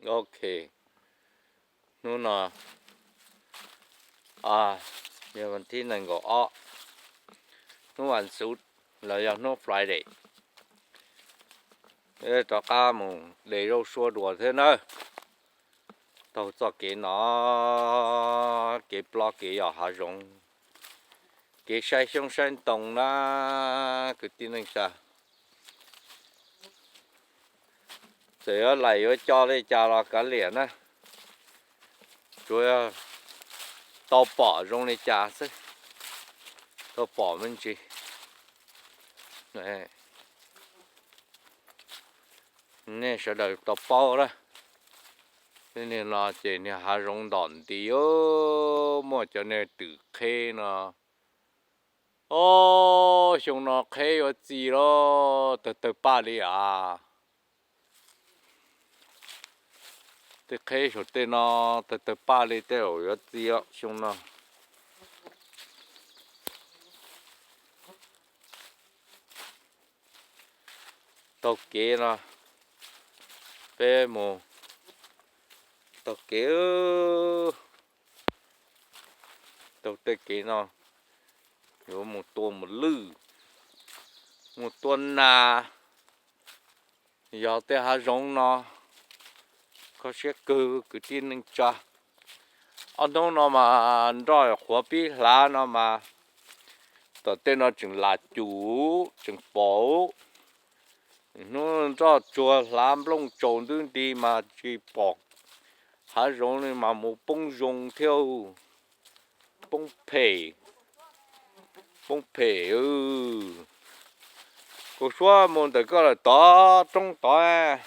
Ok, hnub no yog thib nees nkaum ob, hnub vas xuv los yog hnub Friday, rov qab mus de zaub suab dua thiab nawb. Taug txoj kev no, kev plob kev yos hav zoov, kev saib xyoob saib ntoo na kwv tij neej tsa. Txawm yuav lais yuav coj li cas los kav liam na, tsuas yog tau pom zoo li cas xwb, tau pom me ntsis. Nej sawv daws tau paub lawm, niag no ces niag hav zoov ntom nti, muaj cov niag twm qheb no. Ob, xyoo no qheb yuav txi lawm, tawg tawg paj li as. Tej qheb saum tej no tawg tawg paj li, tej zaum yuav txi xyoo no. Taug kev no, peb mus taug kev, taug tej kev no yuav mus tua mus lwj, mus tua nas, yog tej hav zoov no. Kho siab kawg kwv tij neej tsa. Ob hnub no mas nroj qhuav pib hlav no mas tom tej no tseem lam cum, tseem pom. Hnub nroj tsuag hlav nplooj tsaus ntuj nti mas tsis pom hav zoov li mas mus poob zoo thiab. Poob phem, poob phem. Kaus suab mus ntawm koj lawm tod, roob tod.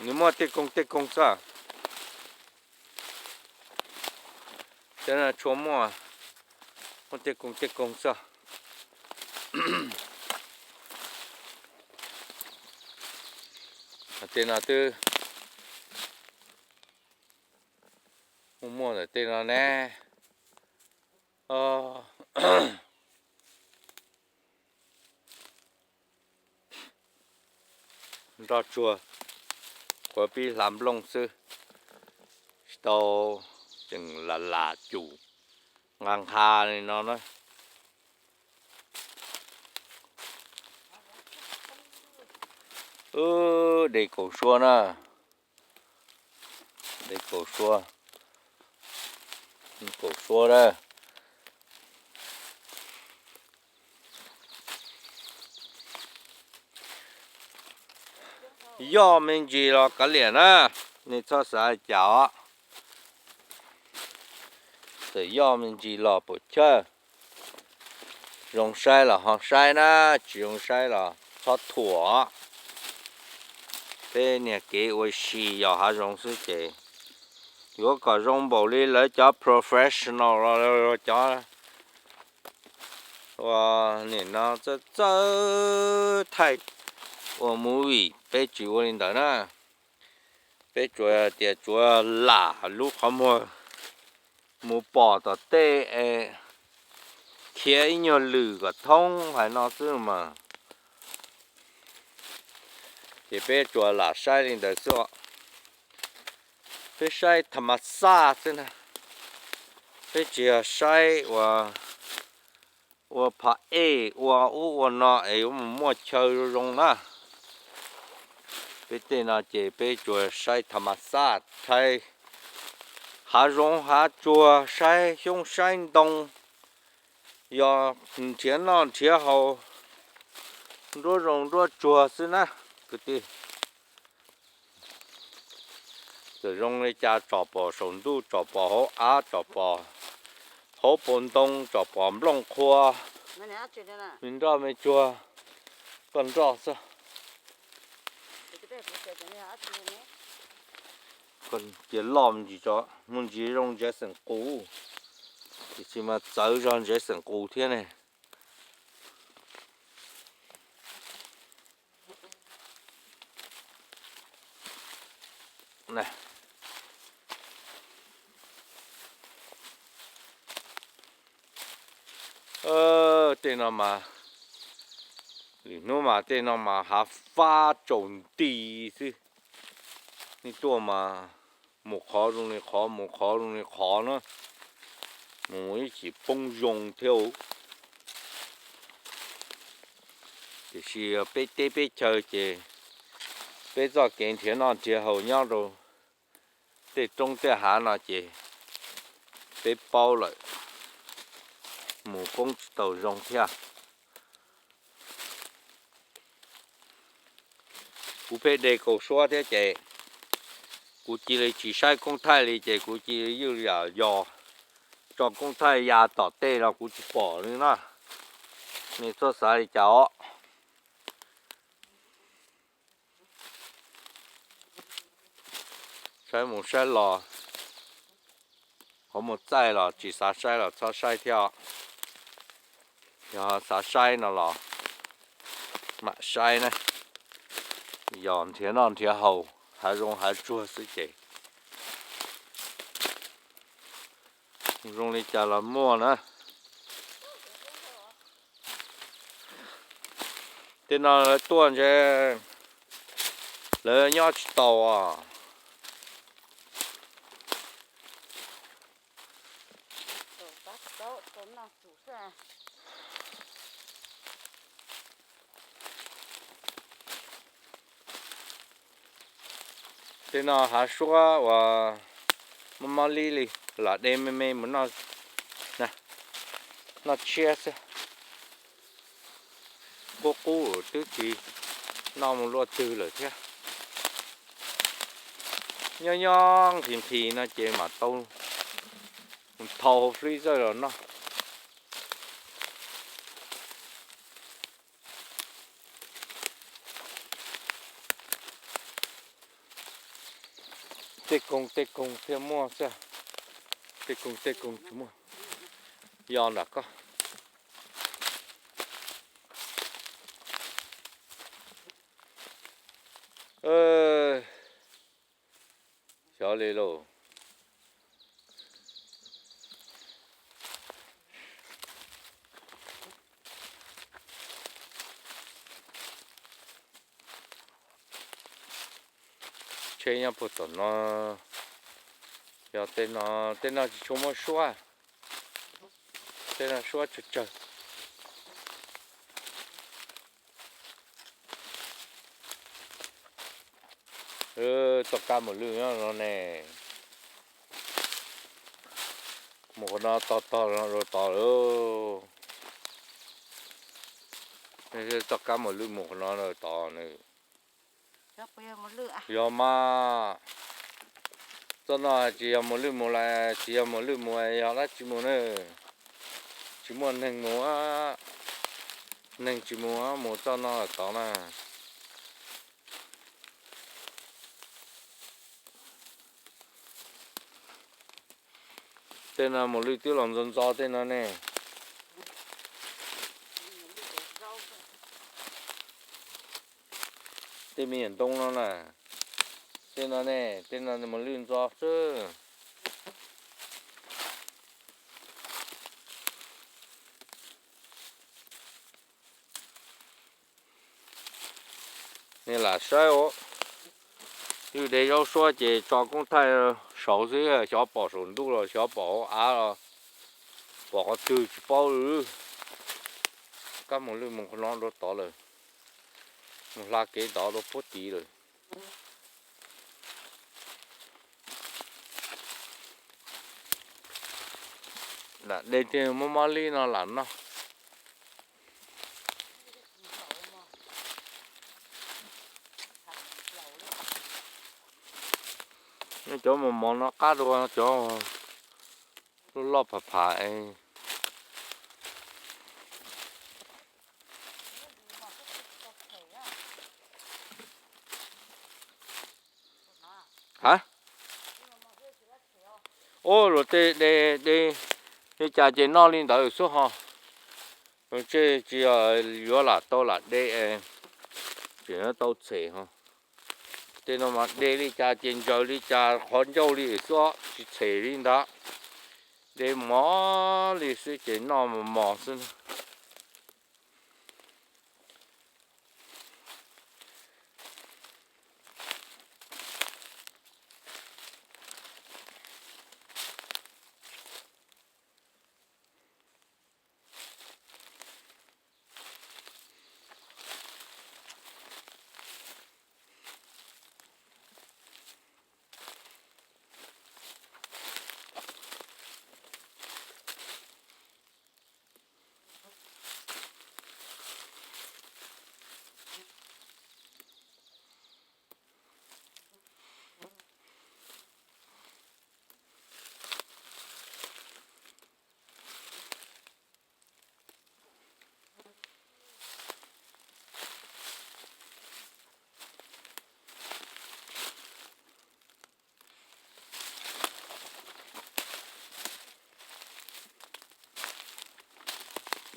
Nws muaj tej koog tej koog xwb. Tej no tshua muaj, muaj tej koog tej koog xwb. Tej no twb muaj muaj ntawm tej no ne. Nroj tsuag, qhuav pib hlav nplooj xwb, tsis tau tseem lam lam cum nqa nqa li no na. Wb de kaus suab na, de kaus suab, kaus suab na. Yoj me ntsis los kav liam na, nej txhob xav cas os. Txawm yoj me ntsis los puas chawj, zoo saib los ho saib na, tsis zoo saib los txhob thuam. Peb niag kev ua si yos hav zoov xwb ces yuav kom zoo npaum li lawv cov professional los cov ua nim no txawj txawj thaij ua movie, peb tsis ua li ntawd na. Peb tsuas tias tsuas lam lub qhov muag mus pom tom tej es khiav ib nyuag lwm kom thoob hais no xwb mas. Ces peb tsuas lam saib li ntawd xwb os. Peb saib tham mas xaj xwb na. Peb tsis yog saib ua, ua pham ej ua ub ua no es yuav mus muaj chaw zoo zoo na. Peb tej no ces peb tsuas saib tham mas xaj, saib hav zoov hav tsuag, saib xyoob saib ntoo, yog nrhiav noj nrhiav haus, nruab zoov nruab tsuag xwb na kwv tij. Txawm zoo li cas tsom pom saum ntuj, tsom pom hauv av, tsom pom hauv paus ntoo, tsom pom nplooj qhua, me nroj me tsuag, koj nroj xwb. Cia loj me ntsis tso, muaj ntsis zoo ntsiav xeem qus, tiam sis mas txawv zog ntsiav xeem qus thiab ne. Tej no mas, lwm hnub mas tej no mas hav fab tsaus nti xwb. Nej tuaj mas mus qhov zoo li qhov, mus qhov zoo li qhov na, mus ib chim poob zoo thiab. Tiam sis peb teb peb chaw ces peb txoj kev nrhiav noj nrhiav haus nyob rau tej roob tej hav no ces peb paub lawm, mus poob tsis tau zoo thiab. Kuv pheej de kaus suab thiab ces kuv cia li tsis saib koob thaij li ces kuv cia li ywj yam yos tso koob thaij ya tom tej los kuv tsis pom li na. Nej txhob xav li cas os. Saib mus saib los, qhov muaj txaij los tsis xav saib los txhob saib thiab os. Yog xav saib no los mam saib na. Yog nrhiav noj nrhiav haus hav zoov hav tsuag xwb ces zoo li cas los muaj na. Tej no lawv tuaj ntshe lawv nyob tsis tau os. Tej no hav suab uas mob mob lib li, lam de me me mus noj tshiab xwb. Qub qub twb tsis noj mus luaj twg lawm thiab. Nyob nyob nqhis nqhis no ces mam tau thau hauv freezer los noj. Tej koog tej koog thiaj muaj xwb, tej koog tej koog tsis muaj. Yog nram koj. Xyov li lauj. Tsheb nyob puag tom no, yog tej no, tej no tsis tshua muaj suab, tej no suab tsawg tsawg. Txoj kab mos lwj no ne, mus qhov no tog tog rau tod lawm. Txoj kab mos lwj mus qhov no tod nws. Yog mas, txoj no tsis yog mos lwj mus lawm, tsis yog mos lwj mus, yog dab tsi mus ne? Tsis muaj neeg mus, neeg tsis mus, mus txoj no tod na. Tej no mos lwj twb los ntxo ntxo tej no ne. Tej me nyuam ntoo no na, tej no ne, tej no mos lwj ntxo xwb. Nej lam saib os, twb de zaub suab ces tso koob thaij saud xwb, xyov pom saum ntuj los xyov pom hauv av los pom qhov twg tsis paub li. Kab mos lwj mus qhov no rau tod lawm, mus hla kev tod rau puag tid lawm. Lam de tej mob mob lib no lam noj. Nej cov mos mos no qab dua cov loj loj pham pham. Ha, ua luag tej de, de li cas ces noj li ntawd xwb ho. Tsis, tsis yog yuav lam tau lam de, tseem yuav tau txhem ho. Tej no mas de li cas ces ntsaws li cas qhov ncauj li xwb, tsis txhem li ntawd. De mos li xwb ces noj mos mos xwb na.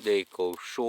De kaus sua.